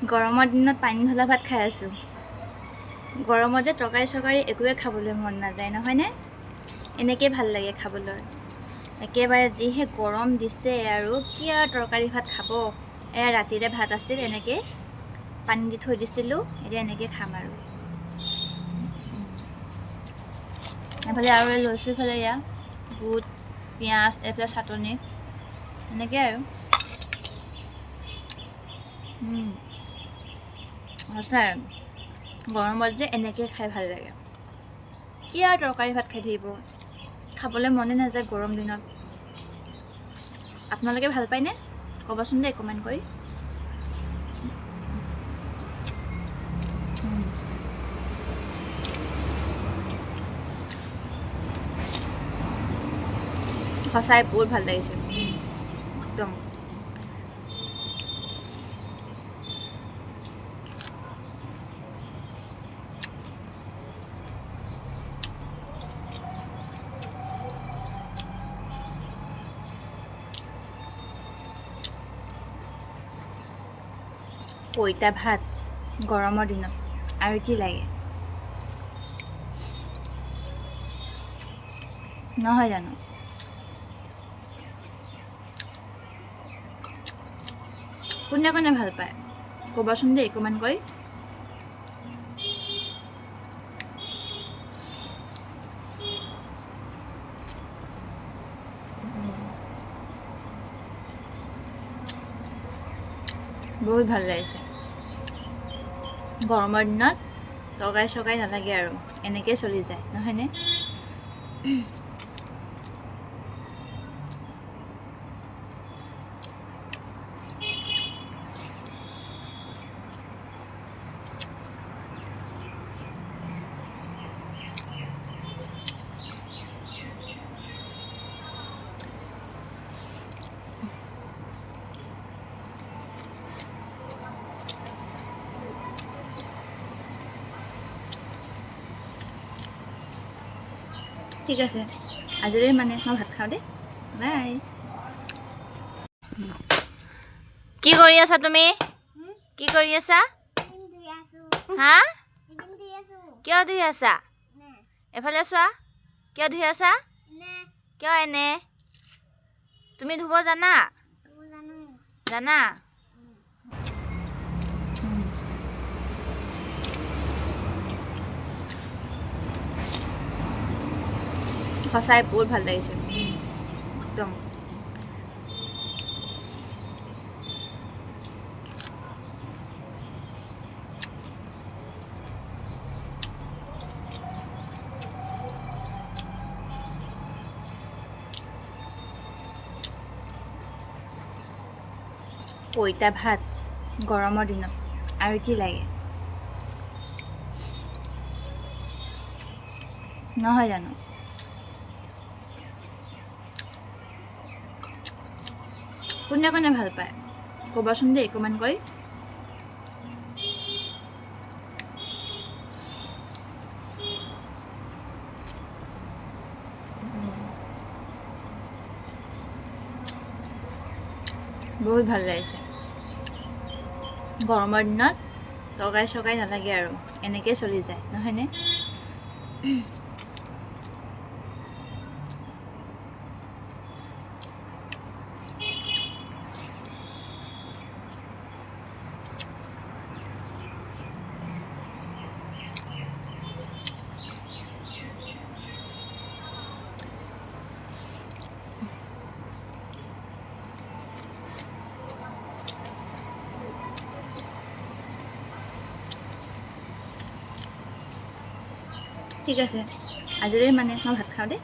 গৰমৰ দিনত পানী ঢলা ভাত খাই আছোঁ। গৰমত যে তৰকাৰী চৰকাৰী একোৱে খাবলৈ মন নাযায়, নহয়নে? এনেকেই ভাল লাগে খাবলৈ। একেবাৰে যিহে গৰম দিছে আৰু কি আৰু তৰকাৰী ভাত খাব। এয়া ৰাতিৰে ভাত আছিল, এনেকৈ পানী দি থৈ দিছিলোঁ, এতিয়া এনেকৈ খাম আৰু। এইফালে আৰু লৈছোঁ এইফালে এয়া বুট, পিঁয়াজ, এইফালে চাটনি, এনেকৈ আৰু। সঁচাই গৰমত যে এনেকৈ খাই ভাল লাগে। কি আৰু তৰকাৰী ভাত খাই থাকিব, খাবলৈ মনে নাযায় গৰম দিনত। আপোনালোকে ভাল পায়নে? ক'বচোন দেই কমেণ্ট কৰি। সঁচাই বহুত ভাল লাগিছে একদম। পইতা ভাত গৰমৰ দিনত আৰু কি লাগে, নহয় জানো? কোনে কোনে ভাল পায় ক'বচোন দেই কমেণ্ট কৰি। বহুত ভাল লাগিছে। গৰমৰ দিনত তৰকাৰী চৰকাৰী নালাগে আৰু, এনেকেই চলি যায়, নহয়নে? ঠিক আছে, আজিলৈ মানে মই ভাত খাওঁ দেই, বাই। কি কৰি আছা তুমি? কি কৰি আছা? হা, কিয় ধুই আছা? এফালে চোৱা, কিয় ধুই আছা? কিয় এনে? তুমি ধুব জানা? জানা? সঁচাই বহুত ভাল লাগিছে একদম। পইতা ভাত গৰমৰ দিনত আৰু কি লাগে, নহয় জানো? কোনে কোনে ভাল পায় ক'বচোন দেই কমেণ্ট কৰি। বহুত ভাল লাগিছে। গৰমৰ দিনত তৰকাৰী চৰকাৰী নালাগে আৰু, এনেকেই চলি যায়, নহয়নে? ঠিক আছে, আজিলৈ মানে মই ভাত খাওঁ দেই।